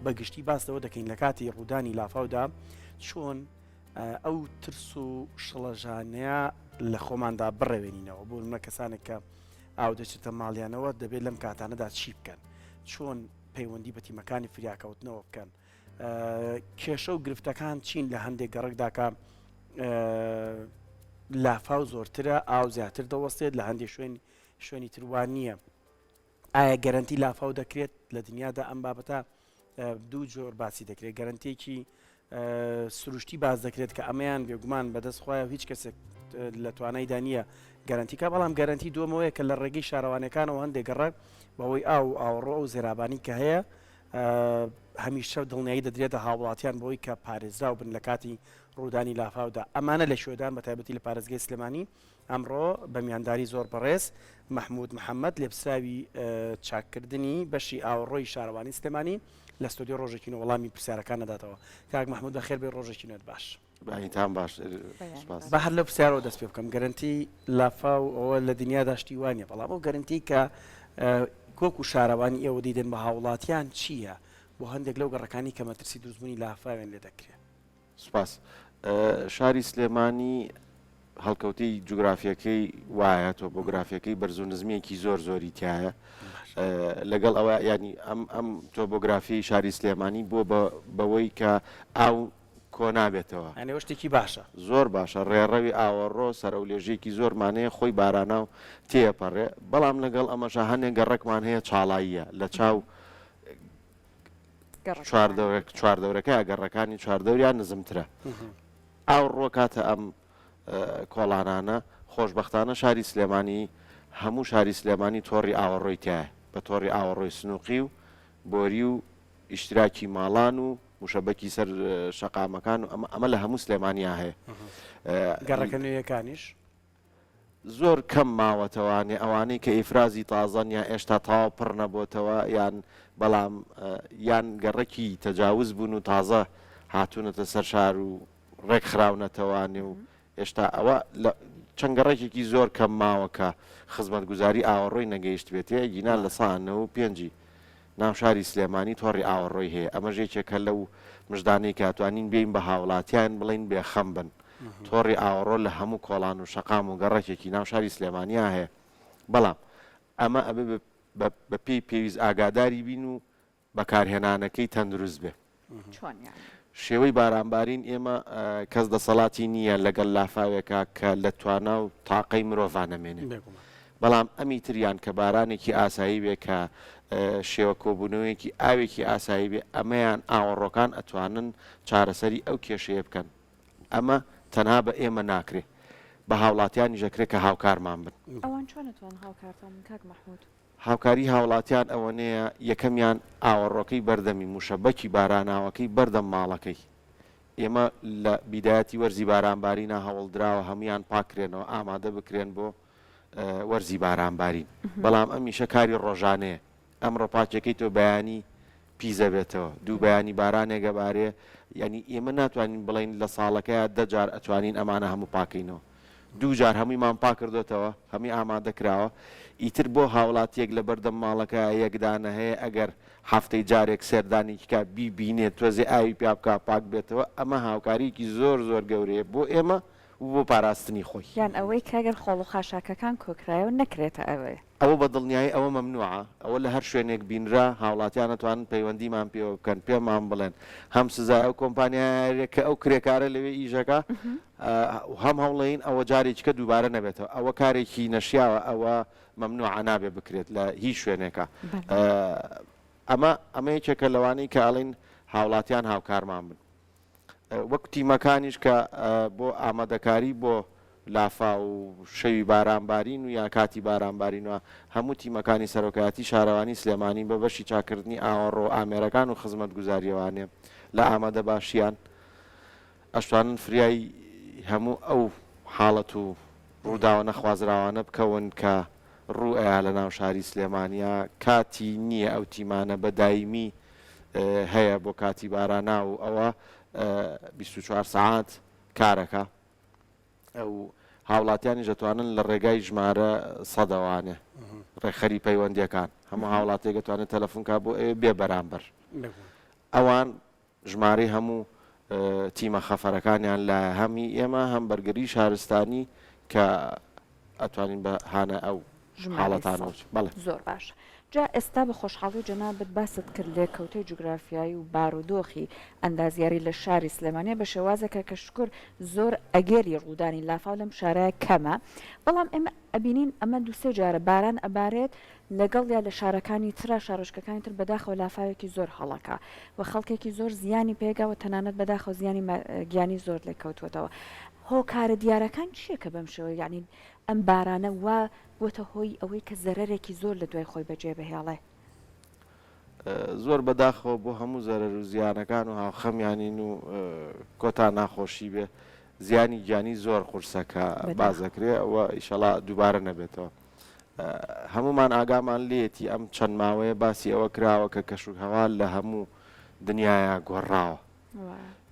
بە گشتی باس لەوە دەکەین لە کاتی ڕوودانی لافاودا چۆن ئەو ترس و شڵەژانەیە لە خۆماندا بڕەوێنینەوە. بۆ نمونە کەسانێک کە ئاو دەچێتە ماڵیانەوە دەبێت لەم کاتانەدا چی بکەن، چۆن پەیوەندی بە تیمەکانی فریاکەوتنەوە بکەن، کێشە و گرفتەکان چین لە هەندێک گەڕەکدا کە لافاو زۆرترە، ئاو زیاتر دەوەستێت، لە هەندێک شوێن شوێنی تر وا نییە. ئایا گەرەنتی لافاو دەکرێت؟ لە دنیادا ئەم بابەتە دوو جۆر باسی دەکرێت، گەرەنتیەکی سروشتی باس دەکرێت کە ئەمەیان بێگومان بەدەست خۆیە و هیچ کەسێک لە توانایدا نییە گەرەنتیکە، بەڵام گەرەنتی دووەمەوەیە کە لە ڕێگەی شارەوانەکانەوە هەندێک گەڕەک بەهۆی ئاو و ئاوەڕۆ ئەو زێرابانی کە هەیە هەمیشە دڵنیایی دەدرێتە هاوڵاتیان بۆی کە پارێزراو بن لە کاتی ڕوودانی لافاودا. ئەمانە لە کوێدان بە تایبەتی لە پارێزگای سلێمانی؟ ئەمڕۆ بە میوانداری زۆر بەڕێز مەحمود محەمەد لێپرسراوی چاککردنی بەشی ئاوەڕۆی شارەوانی سلێمانی لە ستۆدیۆ ڕۆژێکی نوێ وەڵامی پرسیارەکان دەداتەوە. کاک مەحمود بەخێر بێی ڕۆژێکی نوێت باش. بەیانیتان باش سوپاس. با هەر لەو پرسیارەوە دەست پێ بکەم، گەرەنتی لافاو ئەوە لە دنیادا شتی وا نییە، بەڵام ئەو گەرەنتی کە وەکو شارەوانی ئێوە دەیدەن بە هاوڵاتیان چییە بۆ هەندێک لەو گەڕەکانی کە مەترسی دروستبوونی لافاویان لێ دەکرێ؟ سوپاس. شاری سلێمانی هەڵکەوتەی جوگرافیەکەی وایە تۆپۆگرافیەکەی بەرز و نزمیەکی زۆر زۆری تایە لەگەڵ ئەوە ینی ئەم ئەم تۆپۆگرافی شاری سلێمانی بۆ بەوەی کە ئاو کۆنابێتەوە. یانی ئەوە شتێکی باشە. زۆر باشە ڕێڕەوی ئاوەڕۆ سەرەولێژێکی زۆرمان هەیە خۆی باراناو تێیەپەڕێ بەڵام لەگەڵ ئەمەشا هەنێ گەڕەکمان هەیە چاڵاییە لە چاو چواردەورەکە گەڕەکانی چواردەوریان نزمترە ئاو ڕۆکاتە ئەم کۆڵانانە خۆشبەختانە شاری سلێمانی هەموو شاری سلێمانی تۆڕی ئاوەڕۆی تایە بە تۆڕی ئاوەڕۆی سنووقی و بۆری و ئیشتراکی ماڵان و موشەبەکی سەر شەقامەکان و ئەمە ئەمە لە هەموو سلێمانیا هەیە. گەڕەکە نوێیەکانیش؟ زۆر کەم ماوەتەوانێ ئەوانەی کە ئیفرازی تازەن یا ئێشتا تەواو پڕ نەبۆتەوە یان بەڵام یان گەڕەکی تەجاوز بوون و تازە هاتوونەتە سەر شار و ڕێک خراونەتەوانێ و ئێشتا ئەوە لە چەند گەڕەکێکی زۆر کەم ماوە کە خزمەتگوزاری ئاوەڕۆی نەگەیشتبێتێ، ئەگینا لە سا 95 ی ناو شاری سلێمانی تۆڕی ئاوەڕۆی هەیە، ئەمەش یەکێکە لەو مژدانەی کە ئەتوانین بێین بە هاوڵاتیان بڵێین بێخەم بن، تۆڕی ئاوەڕۆ لە هەموو کۆڵان و شەقام و گەڕەکێکی ناو شاری سلێمانیا هەیە، بەڵام ئەمە ئەبێ بە پێی پێویست ئاگاداری بین و بەکارهێنانەکەی تەندروست بێ. چۆن یانی؟ شێوەی بارانبارین ئێمە کەس دەسەڵاتی نییە لەگەڵ لافاوێکا کە لە توانا و تاقەی مرۆڤا نەمێنێ. بێگومان. بەڵام ئەمی تریان کە بارانێکی ئاسایی بێ کە شێوە کۆبوونەوەیەکی ئاوێکی ئاسایی بێ ئەمەیان ئاوەڕۆکان ئەتوانن چارەسەری ئەو کێشەیە بکەن. ئەمە تەنها بە ئێمە ناکرێ بە هاوڵاتیانیش ئەکرێ کە هاوکارمان بن. ئەوان چۆن ئەتوانن هاوکارتان بن کاک مەحمود؟ هاوکاری هاوڵاتیان ئەوەنەیە یەکەمیان ئاوەڕۆکەی بەردەمی موشەبەکی باراناوەکەی بەردەم ماڵەکەی ئێمە لە بیدایەتی وەرزی بارانبارینا هەوڵدراوە هەموویان پاکرێنەوە ئامادە بکرێن بۆ وەرزی بارانبارین بەڵام ئەم ئیشە کاری ڕۆژانەیە ئەمڕۆ پاکیەکەی تۆ بەیانی پیس ئەبێتەوە دوو بەیانی بارانێک ئەبارێ یانی ئێمە ناتوانین بڵێین لە ساڵەکەیا دە جار ئەتوانین ئەمانە هەموو پاکەینەوە دوو جار هەموویمان پاکردۆتەوە هەمووی ئامادە کراوە ئیتر بۆ هاوڵاتیەک لە بەردەم ماڵەکەیا یەک دانە هەیە ئەگەر هەفتەی جارێک سەردانێکی کا بیبینێت تۆزێ ئاوی پیا بکا پاک بێتەوە ئەمە هاوکاریەکی زۆر زۆر گەورەیە بۆ ئێمە و بۆ پاراستنی خۆی. یان ئەوەی کە گەر خۆڵ و خاشاکەکان کۆکرایەوە نەکرێتە ئەوێ. ئەوە بە دڵنیایی ئەوە مەمنوعە، ئەوە لە هەر شوێنێک بینرا هاوڵاتیان ئەتوانن پەیوەندیمان پێوە بکەن پێمان بڵێن هەم سزای ئەو کۆمپانیایە کە ئەو کرێکارە لەوێ ئیشەکا هەم هەوڵەین ئەوە جارێکیکە دووبارە نەبێتەوە ئەوە کارێکی نەشیاوە ئەوە مەمنوعە نابێ بکرێت لە هیچ شوێنێکا ئەمە ئەمە یەکێکە لەوانەی کە ئەڵێین هاوڵاتیان هاوکارمان بن. وەک تیمەکانیش کە بۆ ئامادەکاری بۆ لافاو و شەوی بارانبارین و یان کاتی بارانبارینەوە هەموو تیمەکانی سەرۆکایەتی شارەوانی سلێمانی بە بەشی چاککردنی ئاوەڕۆ و ئامێرەکان و خزمەتگوزارییەوانێ لە ئامادەباشیان ئەشتوانن فریای هەموو ئەو حاڵەت و ڕووداوە نەخوازراوانە بکەون کە ڕوو ئەیا لە ناو شاری سلێمانیا کاتی نییە ئەو تیمانە بە دایمی هەیە بۆ کاتی باراناو و ئەوە 24 سەعات کارەکە ئەو هاوڵاتیانیش دەتوانن لە ڕێگای ژمارە سەدەوانێ ڕێکخەری پەیوەندیەکان هەموو هاوڵاتیەک دەتوانێت تەلەفۆن کا بۆ ئەوێ بێ بەرامبەر. ئەوان ژمارەی هەموو تیمە خەفەرەکانیان لایە هەم هی ئێمە هەم بەرگری شارستانی کە ئەتوانین بە هانای ئەو ژمارەی حاڵەتانەوە سەد. بچین. بەڵێ. زۆر باشە. جا ئێستا بە خۆشحاڵی جەنابت باست کرد لێکەوتەی جوگرافیایی و بارودۆخی ئەندازیاری لە شاری سلێمانیە بە شێوازێکە کە شوکر زۆر ئەگەری ڕوودانی لافاو لەم شارە کەمە بەڵام ئێمە ئەبینین ئەمە دوو سێ جارە باران ئەبارێت لەگەڵیا لە شارەکانی ترا شارۆچکەکانی تر بەداخەوە لافاوێکی زۆر هەڵەکا و خەڵکێکی زۆر زیانی پێگا و تەنانەت بەداخەوە زیانی گیانی زۆر لێ کەوتووەتەوە هۆکارە دیارەکان چییە کە بەم شێوە یعنی ئەم بارانە وا بووەتە هۆی ئەوەی کە زەرەرێکی زۆر لە دوای خۆی بەجێ بهێڵێ؟ زۆر بەداخەوە بۆ هەموو زەرەر و زیانەکان و هاوخەمیانین و کۆتا ناخۆشی بێ زیانی گیانی زۆر قورسە کە باس بەداخەوە. دەکرێ ئەوە ئیشەڵا دووبارە نەبێتەوە. هەموومان ئاگامان لێیەتی ئەم چەند ماوەیە باسی ئەوە کراوە کە کەشوهەوا لە هەموو دنیایا گۆڕاوە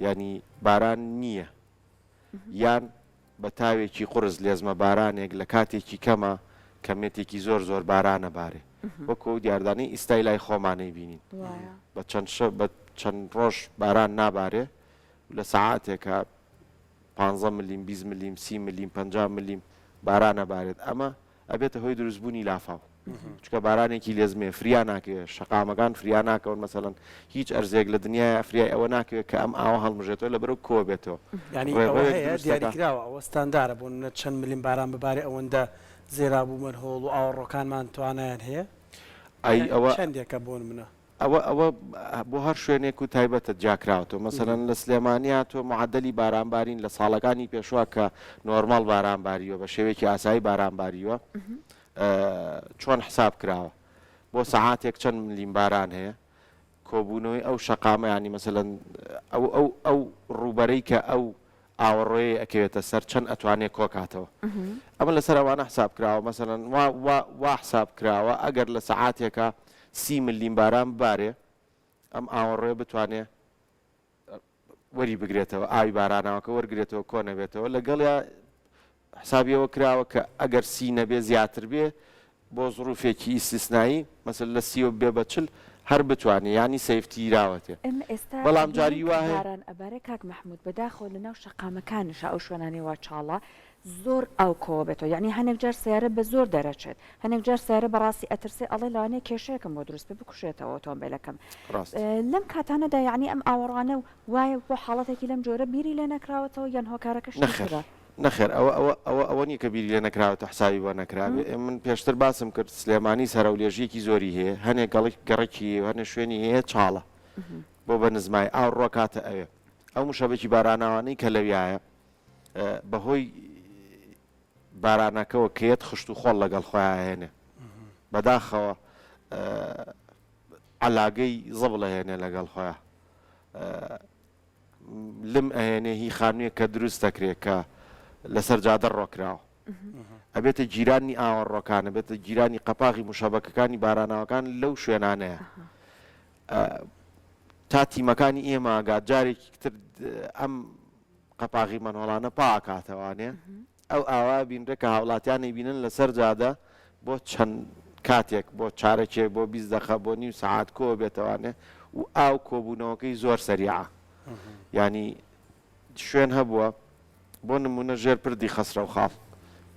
یانی باران نییە یان بە تاوێکی قورس لێزمە بارانێک لە کاتێکی کەمە کەمێتێکی زۆر زۆر بارانە بارێ وەکو ئەو دیاردانەی ئیستای لای خۆمانەی بینین بە چەند شە بە چەند ڕۆژ باران نابارێ لە سەعاتێکە پانزە ملیم، 20 ملیم، 30 ملیم، 50 ملیم باران ئەبارێت ئەمە ئەبێتە هۆی دروستبوونی لافاو چونکە بارانێکی لێزمەیە فریا ناکەوێت شەقامەکان فریا ناکەون مەسەلەن هیچ ئەرزێک لە دنیایا فریای ئەوە ناکەوێت کە ئەم ئاوە هەڵمژێتەوە لەبەرەو کۆ بێتەوە یانی ئەوە ڕێڕەوێک هەیە دروست دەکا. دیاریکراوە ئەوە ستاندارە بۆ نمونە چەند ملیم باران ببارێ ئەوەندە زێراب و مەنهۆڵ و ئاوەڕۆکانمان توانایان هەیە ئەی یان ئەوە چەندێکە بۆ نمونە؟ ئەوە ئەوە بۆ هەر شوێنێک و تایبەتە جیاکراوەتەوە مەسەلەن لە سلێمانیا تۆ معەدەلی باران بارین لە ساڵەکانی پێشوە کە نۆرماڵ باران باریوە بە شێوەیەکی ئاسایی باران باریوە چۆن حساب کراوە بۆ سەعاتێک چەند ملیم باران هەیە کۆبوونەوەی ئەو شەقامە ینی مەسەلەن ئەو ئەو ئەو ڕووبەرەی کە ئەو ئاوەڕۆیەی ئەکەوێتە سەر چەند ئەتوانێ کۆکاتەوە ئەمە لەسەر ئەوانە حساب کراوە مەسەلەن وا وا وا حساب کراوە ئەگەر لە سەعاتێکا سی ملیم باران ببارێ ئەم ئاوەڕۆیە بتوانێ وەری بگرێتەوە ئاوی باراناوەکە وەرگرێتەوە کۆ نەبێتەوە لەگەڵیا حسابی ئەوە کراوە کە ئەگەر سی نەبێ زیاتر بێ بۆ زڕوفێکی ئیستیسنایی مەسەلەن لە سیەوە ببێ بە 40 هەر بتوانێ یانی safety راوەتێ ئێمە ئێستا بەڵام ئەبینین جاری کە وا هەیە. باران ئەبارێ کاک مەحمود بەداخەوە لەناو شەقامەکانیشا ئەو شوێنانەی وا چاڵە زۆر ئاو کۆوەبێتەوە یەعنی هەنێک جار سەیارە بە زۆر دەرەچێت هەنێک جار سەیارە بەڕاستی ئەترسێ ئەڵێ لەوانەیە کێشەیەکم بۆ دروست بێ بکوژێتەوە ئۆتۆمبێلەکەم ڕاست. لەم کاتانەدا یەعنی ئەم ئاوەڕانە وایە بۆ حاڵەتێکی لەم جۆرە بیری لێ نەکراوەتەوە یان هۆکارەکە شتی نەخێر ترە؟ نەخێر ئەوە ئەوە ئەوە ئەوە نیە کە بیری لێ نەکراوەتە حسابی بۆ نەکرابێ ئێ من پێشتر باسم کرد سلێمانی سەرەولێژیەکی زۆری هەیە هەنێ گەڵک گەڕەکی هەیە و هەنێ شوێنی هەیە چاڵە بۆ بە نزمای ئاو ڕۆکاتە ئەوێ ئەو مشەبەکی باراناوانەی کە لەویایە بەهۆی بارانەکەوە کە یەت خشت و خۆڵ لەگەڵ خۆیان هێنێ بەداخەوە عەلاگەی زبڵ ئەهێنێ لەگەڵ خۆیان لم ئەهێنێ هی خانوویەک کە دروست دەکرێ کە لەسەر جادە ڕۆکراوە ئەبێتە گیرانی ئاوەڕۆکان ئەبێتە گیرانی قەپاغی موشەبەکەکانی باراناوەکان لەو شوێنانەیە تا تیمەکانی ئێمە ئاگات جارێکی تر ئەم قەپاغی مەنهۆڵانە پاکاتەوانێ ئەو ئاوا بینرێ کە هاوڵاتیان ئەیبینن لەسەر جادە بۆ چەند کاتێک بۆ چارەکێک بۆ 20 دەقە بۆ نیو سەعات کۆ بێتەوانێ و ئاو کۆبوونەوەکەی زۆر سەریعە ینی شوێن هەبووە بۆ نمونە ژێر پردی خەسرەو خاڵ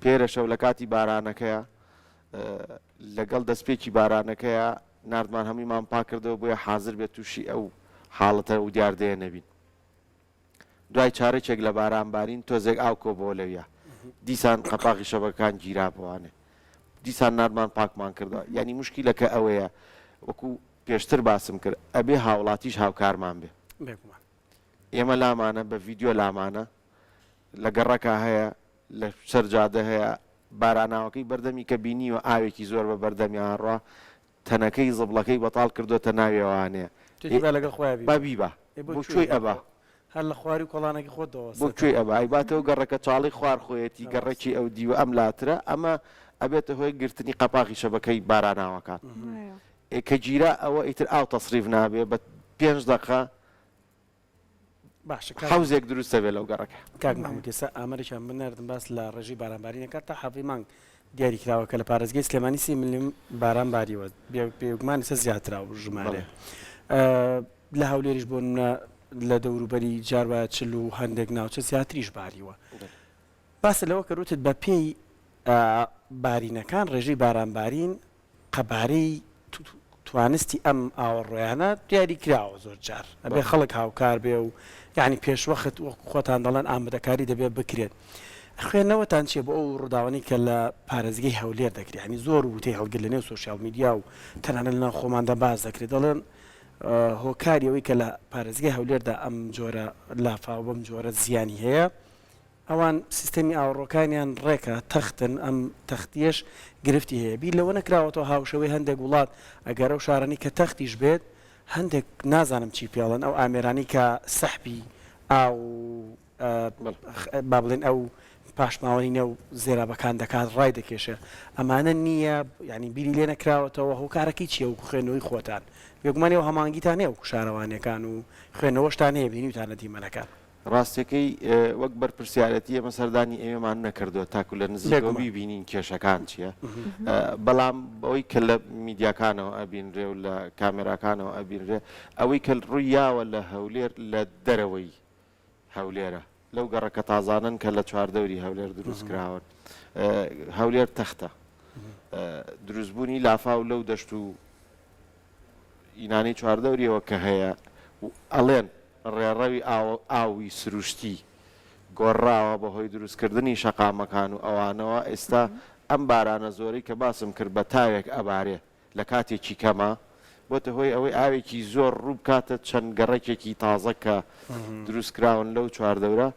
پێرە شەو لە کاتی بارانەکەیە لەگەڵ دەستپێکی بارانەکەیە ناردمان هەموویمان پاکردەوە بۆیە حاضر بێت تووشی ئەو حاڵەتە و دیاردەیە نەبین دوای چارەکێک لە باران بارین تۆزێک ئاو کۆبۆوە لەویا دیسان قەپاغی شەبەکەکان گیرا بۆوانێ دیسان ناردمان پاکمان کردەوە یعنی مشکیلەکە ئەوەیە وەکو پێشتر باسم کرد ئەبێ هاوڵاتیش هاوکارمان بێ بێگومان ئێمە لامانە بە ڤیدیۆ لامانە لە گەڕەکە هەیە لە سەر جادە هەیە باراناوەکەی بەردەمی کە بینیوە ئاوێکی زۆر بە بەردەمیان ڕوا تەنەکەی زبڵەکەی بەتاڵ کردۆتە ناویەوانێ تۆ با لەگەڵ خۆیا بیبا. با بیبا. ئێ بۆ بۆ کوێی کوێی ئەبا؟ هەر لە خواری و کۆڵانەکەی خۆت بۆ دەوەستێتەوە. کوێی ئەبا؟ ئەیباتەوە گەڕەکە چاڵەی خوار خۆیەتی، ڕاستە. گەڕەکی ئەو دیوە ئەم لاترە، ئەمە ئەبێتە هۆی گرتنی قەپاغی شەبەکەی باراناوەکان. وایە. ئێ کە گیرا ئەوە ئیتر ئاو تەسریف نابێ بە پێنج دەقە باشە کاک حەوزێک دروست دەبێت لەو گەڕەکە. کاک مەحمود ئێستا ئامارێکیان بناردم باس لە ڕێژەی بارانبارین ئەکات تا حەڤەی مانگ دیاری کراوە کە لە پارێزگای سلێمانی سی ملم باران باریوە بێگومان ئێستا زیاترە ئەو بەڵێ. ژمارەیە. لە هەولێریش بۆ نمونە لە دەوروبەری جار وایە چل و هەندێک ناوچە زیاتریش باریوە. باست لەوە کرد وتت بە پێی بارینەکان ڕێژەی بارانبارین قەبارەی توانستی ئەم ئاوەڕۆیانە دیاری کراوە زۆر جار ئەبێ خەڵک هاوکار بێ و یانی پێشوەخت وەکو خۆتان دەڵێن ئامادەکاری دەبێ بکرێت. خوێندنەوەتان چیە بۆ ئەو ڕووداوانەی کە لە پارێزگەی هەولێر دەکرێت یانی زۆر وتەی هەڵگر لە نێو سۆشیال میدیا و تەنانەت لەناو خۆماندا باس دەکرێت دەڵێن هۆکاری ئەوەی کە لە پارێزگای هەولێردا ئەم جۆرە لافاو بەم جۆرە زیانی هەیە ئەوان سیستەمی ئاوەڕۆکانیان ڕێکە تەختن ئەم تەختیەش گرفتی هەیە بیر لەوە نەکراوەتەوە هاوشێوەی هەندێک وڵات ئەگەر ئەو شارانەی کە تەختیش بێت هەندێک نازانم چی پێڵێن ئەو ئامێرانەی کە سەحبی ئاو با بڵێن ئەو پاشماوەی نێو زێرابەکان دەکات ڕای دەکێشێ ئەمانە نییە یعنی بیری لێ نەکراوەتەوە هۆکارەکەی چییە وەکو خوێندنەوەی خۆتان بێگومان ئێوە هەماهەنگیتان هەیە وەکو شارەوانیەکان و خوێندنەوەشتان هەیە بینیوتانە دیمەنەکان. ڕاستیەکەی وەک بەرپرسیارێتی ئێمە سەردانی ئەوێمان نەکردووە تاکو لە نزیکەوە بیبینین کێشەکان چییە بەڵام ئەوەی کە لە میدیاکانەوە ئەبینرێ و لە کامێراکانەوە ئەبینرێ ئەوەی کە ڕووی یاوە لە هەولێر لە دەرەوەی هەولێرە لەو گەڕەکە تازانەن کە لە چواردەوری هەولێر دروست کراون هەولێر تەختە دروستبوونی لافاو لەو دەشت و ئینانەی چواردەوریەوە کە هەیە و ئەڵێن ڕێڕەوی ئاوی سروشتی گۆڕراوە بەهۆی دروستکردنی شەقامەکان و ئەوانەوە ئێستا ئەم بارانە زۆرەی کە باسم کرد بە تاوێک ئەبارێ لە کاتێکی کەما بۆتە هۆی ئەوەی ئاوێکی زۆر ڕوو بکاتە چەند گەڕەکێکی تازە کە دروست کراون لەو چواردەورە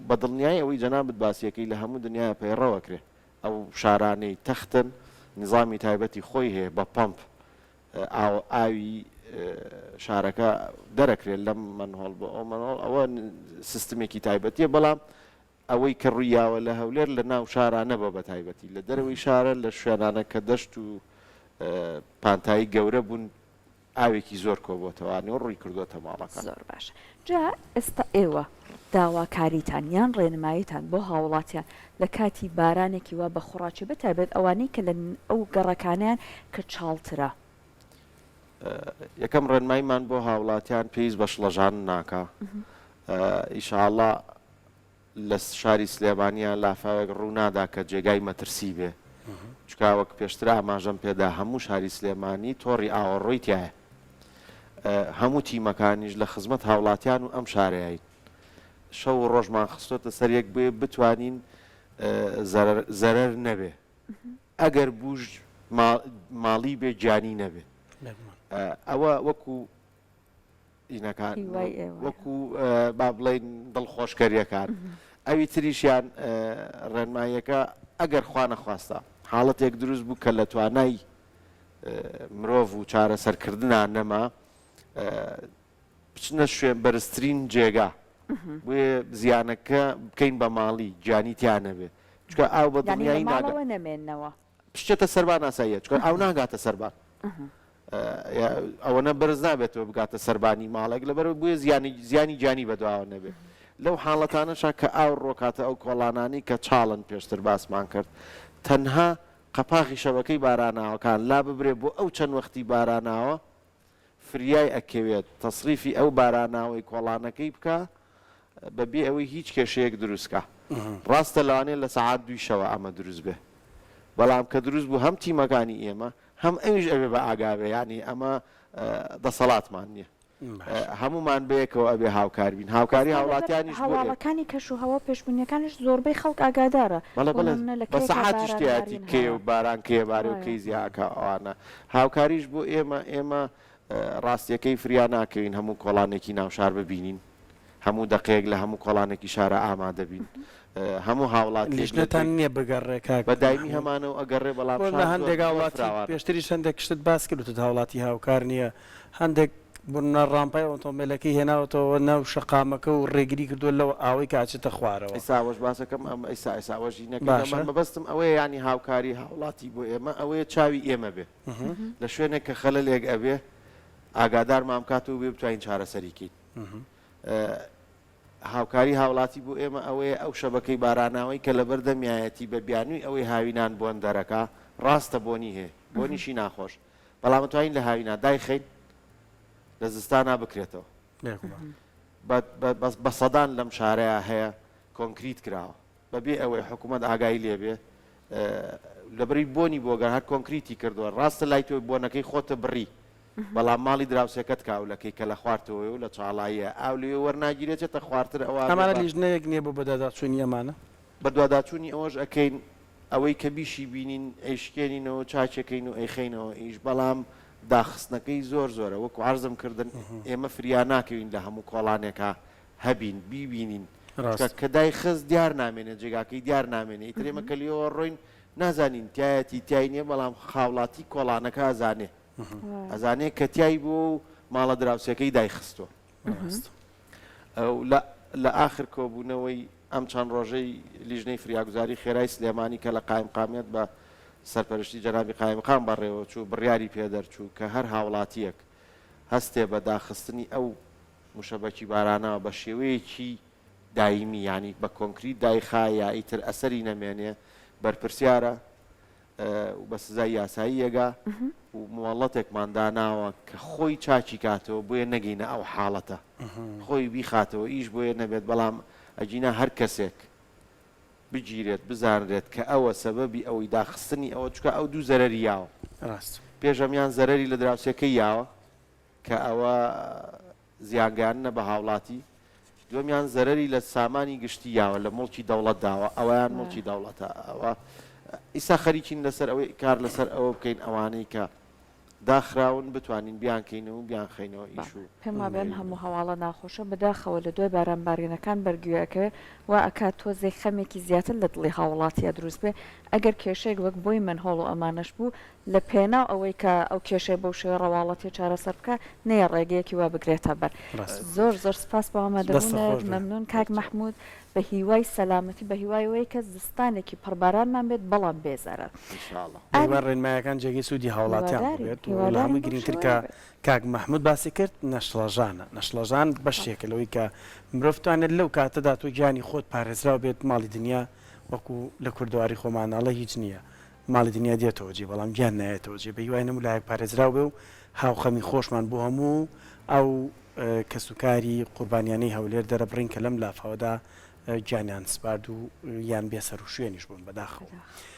بە دڵنیایی ئەوەی جەنابت باسیەکەی لە هەموو دنیایا پەیڕەو ئەکرێ ئەو شارانەی تەختن نیزامی تایبەتی خۆی هەیە بە پەمپ ئاو ئاوی شارەکە دەرەکرێت لەم مەنهۆڵ بۆ ئەو مەنهۆڵ ئەوە سیستمێکی تایبەتیە بەڵام ئەوەی کە ڕوویاوە لە هەولێر لە ناو شارا نەبووە بە تایبەتی لە دەرەوەی شارە لە شوێنانە کە دەشت و پانتایی گەورە بوون ئاوێکی زۆر کۆبۆتەوانێ و ڕووی کردۆتە ماڵەکان. زۆر باشە جا ئێستا ئێوە داواکاریتان یان ڕێنماییتان بۆ هاوڵاتیان لە کاتی بارانێکی وا بە خوڕاچی بە تایبەت ئەوانەی کە لە ئەو گەڕەکانەیان کە چاڵترە؟ یەکەم ڕێنماییمان بۆ هاوڵاتیان پێویست بە شڵەژان ناکا ئیشاڵا لە شاری سلێمانیا لافاوێک ڕوونادا کە جێگای مەترسی بێ چونکە وەک پێشتر ئاماژەم پێدا هەموو شاری سلێمانی تۆڕی ئاوەڕۆی تایە هەموو تیمەکانیش لە خزمەت هاوڵاتیان و ئەم شارەیین شەو و ڕۆژمان خستۆتە سەر یەک بۆیە بتوانین زەرەر نەبێ ئەگەر بووش ماڵی بێ گیانی نەبێ ئەوە وەکو ئینەکان وەکو با بڵین دڵخۆشکەریەکان ئەوی تریشیان ڕێنماییەکە ئەگەر خوا نەخواستە حاڵەتێک دروست بوو کە لە توانای مرۆڤ و چارەسەرکردنا نەما بچنە شوێن بەرزترین جێگا بۆیە زیانەکە بکەین بە ماڵی گیانی تیا نەبێ چونکە ئاو بە دڵنیایی نامێنەوە بچێتە سەربان ئاساییە چونکە ئاو ناگاتە سەربان ئەوەنە بەرز نابێتەوە بگاتە سەربانی ماڵێک لەبەر بۆیە زیانی زیانی گیانی بەدواوە نەبێت لەو حاڵەتانەشا کە ئاو ڕۆکاتە ئەو کۆڵانانی کە چاڵن پێشتر باسمان کرد تەنها قەپاغی شەبەکەی باراناوەکان لا ببرێ بۆ ئەو چەند وەختی باراناوە فریای ئەکەوێت تەسریفی ئەو باراناوەی کۆڵانەکەی بکا بە بێ ئەوەی هیچ کێشەیەک دروست کا. ڕاستە لەوانەیە لە سەعات دووی شەوە ئەمە دروست بێ بەڵام کە دروست بوو هەم تیمەکانی ئێمە هەم ئەویش ئەبێ بە ئاگا بێ یانی ئەمە دەسەڵاتمان نییە هەموومان بەیەکەوە ئەبێ هاوکار بین هاوکاری هاوڵاتیانیش بۆ ئێمە. هەواڵەکانی کەشوهەوا و پێشبینیەکانیش زۆربەی خەڵک ئاگادارە بەڵێ بۆ بەڵێ نمونە لە بە کەیەکا سەعاتیش باران تیایەتی بارین کەیە هەیە و باران کەیە بارێ و وایە. کەی زیا ئەکا ئەوانە هاوکاریش بۆ ئێمە ئێمە ڕاستیەکەی فریا ناکەوین هەموو کۆڵانێکی ناو شار ببینین هەموو دەقەیەک لە هەموو کۆڵانێکی شارا ئامادە بین هەموو هاوڵاتیەک لە لیژنەتان دوای نییە بگەڕێ کاک بە دایمی مەحمود؟ هەمانە و ئەگەڕێ بەڵام بۆ لە شار زۆر هەندێک زۆر هاوڵاتی فراوانە. پێشتریش هەندێک شتت باس کرد وتت هاوڵاتی هاوکار نییە هەندێک بۆ نمونە ڕامپای ئۆتۆمبێلەکەی هێناوەتەوە ناو شەقامەکە و ڕێگری کردووە لەو ئاوەی کە ئەچێتە خوارەوە. ئیسا ئەوەش باسەکەم ئەم ئیسا ئیسا ئەوەش ی نەکەین باشە. ئەمە مەبەستم ئەوەیە یانی هاوکاری هاوڵاتی بۆ ئێمە ئەوەیە چاوی ئێمە بێ لە شوێنێک کە خەلەلێک ئەبێ ئاگادارمان بکاتەوە بێ بتوانین چارەسەری کەین. هاوکاری هاوڵاتی بۆ ئێمە ئەوەیە ئەو شەبەکەی باراناوەی کە لەبەر دەمیایەتی بە بیانووی ئەوەی هاوینان بۆن دەرەکا ڕاستە بۆنی هەیە بۆنیشی ناخۆش بەڵام ئەتوانین لە هاوینا دایخەین. لە زستانا بکرێتەوە. بە سەدان لەم شارەیا هەیە کۆنکریت کراوە بەبێ ئەوەی حکوومەت ئاگای لێبێ لەبری بۆنی بۆگەر هەر کۆنکریتی کردووە ڕاستە لای تۆ بۆنەکەی خۆتە بڕی بەڵام ماڵی دراوسێکەت کاولەکەی کە لە خوارتەوەی و لە چاڵاییە ئاو لێ وەرناگیرێت چێتە خوارتر ئەوە ئەمانە لیژنەیەک نییە بۆ بەداداچوونی ئەمانە؟ بەدواداچوونی ئەوەش ئەکەین ئەوەی کە بیشی بینین ئەیشکێنینەوە چاکێکەین و ئەیخەینەوە ئیش بەڵام داخستنەکەی زۆر زۆرە وەکو عەرزم کردن ئێمە فریا ناکەوین لە هەموو کۆڵانێکا هەبین بیبینین چونکە ڕاستە. کە دایخست دیار نامێنێ جێگاکەی دیار نامێنێ ئیتر ئێمە کە لێوە ڕۆین نازانین تیایەتی تیای نیە بەڵام هاوڵاتی کۆڵانەکە ئەزانێ ئەزانێ کە تیای بووە و ماڵە دراوسێکەی دایخستووە. ڕاستە. لە لە ئاخر کۆبوونەوەی ئەم چەند ڕۆژەی لیژنەی فریاگوزاری خێرای سلێمانی کە لە قایمقامیەت بە سەرپەرشتی جەنابی قایمقام بەڕێوەچوو، بڕیاری پێدەرچوو کە هەر هاوڵاتییەک هەستێ بە داخستنی ئەو موشەبەکی بارانەوە بە شێوەیەکی دایمی یانی بە کۆنکریت دایخا یا ئیتر ئەسەری نەمێنێ بەرپرسیارە و بە سزای یاسایی ئەگا و موەڵەتێکمان داناوە کە خۆی چاکی کاتەوە بۆیە نەگەینە ئەو حاڵەتە خۆی بیخاتەوە ئیش بۆیە نەبێت بەڵام ئەگینا هەر کەسێک بگیرێت بزانرێت کە ئەوە سەبەبی ئەوەی داخستنی ئەوە چکە ئەو دوو زەرەری یاوە ڕاست پێش ئەمیان زەرەری لە دراوسێکەی یاوە کە ئەوە زیانگەیاندنە بە هاوڵاتی، دووەمیان زەرەری لە سامانی گشتی یاوە لە موڵکی دەوڵەت داوە، ئەوەیان موڵکی دەوڵەتە، ئەوە ئیستا خەریکین لەسەر ئەوەی کار لەسەر ئەوە بکەین ئەوانەی کە داخراون بتوانین بیانکەینەوە و بیانخەینەوە ئیش و پێم وابێ ئەم هەموو هەواڵە ناخۆشە بەداخەوە لە دوای باران بارینەکان بەر گوێ ئەکەوێ وا ئەکات تۆزێک خەمێکی زیاتر لە دڵی هاوڵاتیا دروست بێ ئەگەر کێشەیەک وەک بۆی مەنهۆڵ و ئەمانەش بوو لە پێناو ئەوەی کە ئەو کێشەیە بەو شێوەیە ڕەواڵەتیە چارەسەر بکا نەیە ڕێگەیەکی وا بگرێتە بەر. ڕاستە. زۆر زۆر سپاس بۆ دەستت ئامادەبوونت خۆش بێ. مەمنوون کاک مەحموود بە هیوای سەلامەتی بە هیوای ئەوەی کە زستانێکی پڕ بارانمان بێت بەڵام بێ زەرەر. ان شاء اللە. بە هیوای ڕێنمایەکان جێگەی سوودی هاوڵاتیان هیوادارین بووبێت و لە هیوادارین هەمووی بەو گرینگتر شێوەیە کە بێت. کاک مەحموود باسی کرد نەشڵەژانە نەشڵەژان بەشێکە لەوەی کە مرۆڤ توانێت لەو کاتەدا تۆ گیانی خۆت پارێزراو بێت ماڵی دنیا وەکوو لە کوردەواری خۆمان ئەڵێ هیچ نییە ماڵی دنیا دێتەوە جێ بەڵام گیان نایەتەوە جێ بەهیوای هەموو لایەک پارێزراو بێ و هاوخەمی خۆشمان بۆ هەموو ئەو کەسوکاری قوربانیانەی هەولێر دەرەبڕین کە لەم لافاوەدا گیانیان سپارد و یان بێ سەروشوێنیش بوون بەداخەوە.